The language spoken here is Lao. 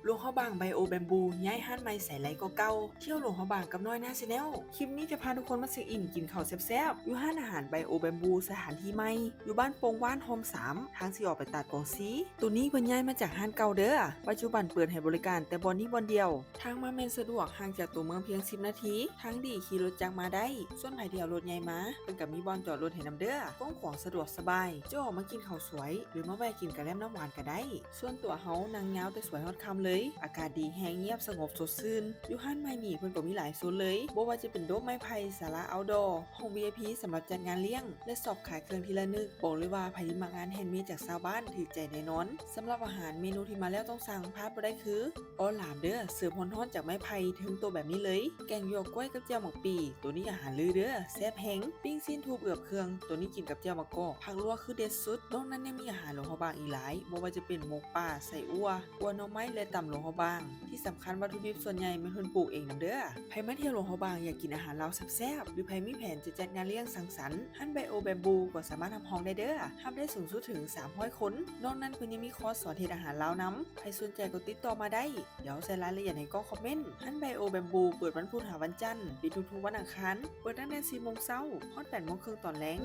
ຫຼວງພະບາງ Bio Bamboo ຍ້າຍຮ້ານໃໝ່ໃສໄຫຼກວ່າເກົ່າ. ທ່ຽວຫຼວງພະບາງກັບນ້ອຍໜ້າ Channel ຄລິບນີ້ຈະພາທຸກຄົນມາເຊັກອິນກິນເຂົ້າແຊບໆ ຢູ່ຮ້ານອາຫານ Bio Bamboo ສະຖານທີ່ໃໝ່ ຢູ່ບ້ານໂປ່ງຫວານ ຮ່ອມສາມ ທາງຊິອອກໄປຕາດກອງຊີ. ໂຕນີ້ເພິ່ນຍ້າຍມາຈາກຮ້ານເກົ່າເດີ້ ປັດຈຸບັນເປີດໃຫ້ບໍລິການແຕ່ບ່ອນນີ້ບ່ອນດຽວ. ທາງມາແມ່ນສະດວກ ຫ່າງຈາກຕົວເມືອງພຽງສິບນາທີ. ທາງດີຂີ່ລົດຈັກມາໄດ້, ສ່ວນໃຜທີ່ເອົາລົດໃຫຍ່ມາ ເພິ່ນກໍມີບ່ອນຈອດລົດໃຫ້ນຳເດີ້ ກວ້າງຂວາງສະດວກສະບາຍ. ຈະອອກມາກິນເຂົ້າສວຍ ຫຼືມາແວ່ກິນກະແລັມນ້ຳຫວານກໍໄດ້. ສ່ວນຕົວເຮົານັ່ງຍາວແຕ່ສວຍຮອດຄ່ຳເລີຍ. ອາກາດດີແຮງ, ງຽບສະຫງົບສົດຊື່ນ. ຢູ່ຮ້ານໃໝ່ນີ້ເພິ່ນກໍມີຫຼາຍໂຊນເລີຍ, ບໍ່ວ່າຈະເປັນໂດກໄມ້ໄຜ່, ສາລາເອົາດໍ, ຫ້ອງ ວີໄອພີ ສຳລັບຈັດງານລ້ຽງ ແລະ ຊອບຂາຍເຄື່ອງທີ່ລະນຶກ. ບອກເລີຍວ່າໃຜທີ່ມັກງານແຮນເມດຈາກຊາວບ້ານຖືກໃຈແນ່ນອນ. ສຳລັບອາຫານ, ເມນູທີ່ມາແລ້ວຕ້ອງສັ່ງ, ພາດບໍ່ໄດ້ຄື ອໍລາມເດີ້ ເສີບຮ້ອນໆຈາກໄມ້ໄຜ່ເທິງໂຕະແບບນີ້ເລີຍ. ແກງຢວກກ້ວຍກັບແຈ່ວໝາກປີ, ໂຕນີ້ອາຫານລືເດີ້ ແຊບແຮງ. ປີ້ງຊີ້ນທູບເອືອບເຄື່ອງ, ໂຕນີ້ກິນກັບແຈ່ວໝາກກອກ, ຜັກລວກຄືເດັດສຸດ. ນອກນັ້ນຍັງມີອາຫານຫຼວງພະບາງອີກຫຼາຍ, ບໍ່ວ່າຈະເປັນໝົກປາ, ໄສ້ອົ່ວ, ກົວໜໍ່ໄມ້ ແລະ ຕຳຫຼວງພະບາງ. ທີ່ສຳຄັນ ວັດຖຸດິບສ່ວນໃຫຍ່ແມ່ນເພິ່ນປູກເອງນຳເດີ້. ໃຜມາທ່ຽວຫຼວງພະບາງ ຢາກກິນອາຫານລາວແຊບໆ ຫຼືໃຜມີແຜນຈະຈັດງານລ້ຽງສັງສັນ, ຮ້ານ Bio Bamboo ກໍສາມາດຮັບຮອງໄດ້ເດີ້. ຮັບໄດ້ສູງສຸດເຖິງສາມຮ້ອຍຄົນ. ນອກນັ້ນເພິ່ນຍັງມີຄອສສອນເຮັດອາຫານລາວນຳ. ໃຜສົນໃຈກໍຕິດຕໍ່ມາໄດ້. ດຽວໃສ່ລາຍລະອຽດໃນກ່ອງຄອມເມັນ. ຮ້ານ Bio Bamboo ເປີດວັນພຸດຫາວັນຈັນ, ປິດທຸກໆວັນອັງຄານ. ເປີດຕັ້ງແຕ່ສີ່ໂມງເຊົ້າ ຮອດແປດໂມງເຄິ່ງຕອນແລງ.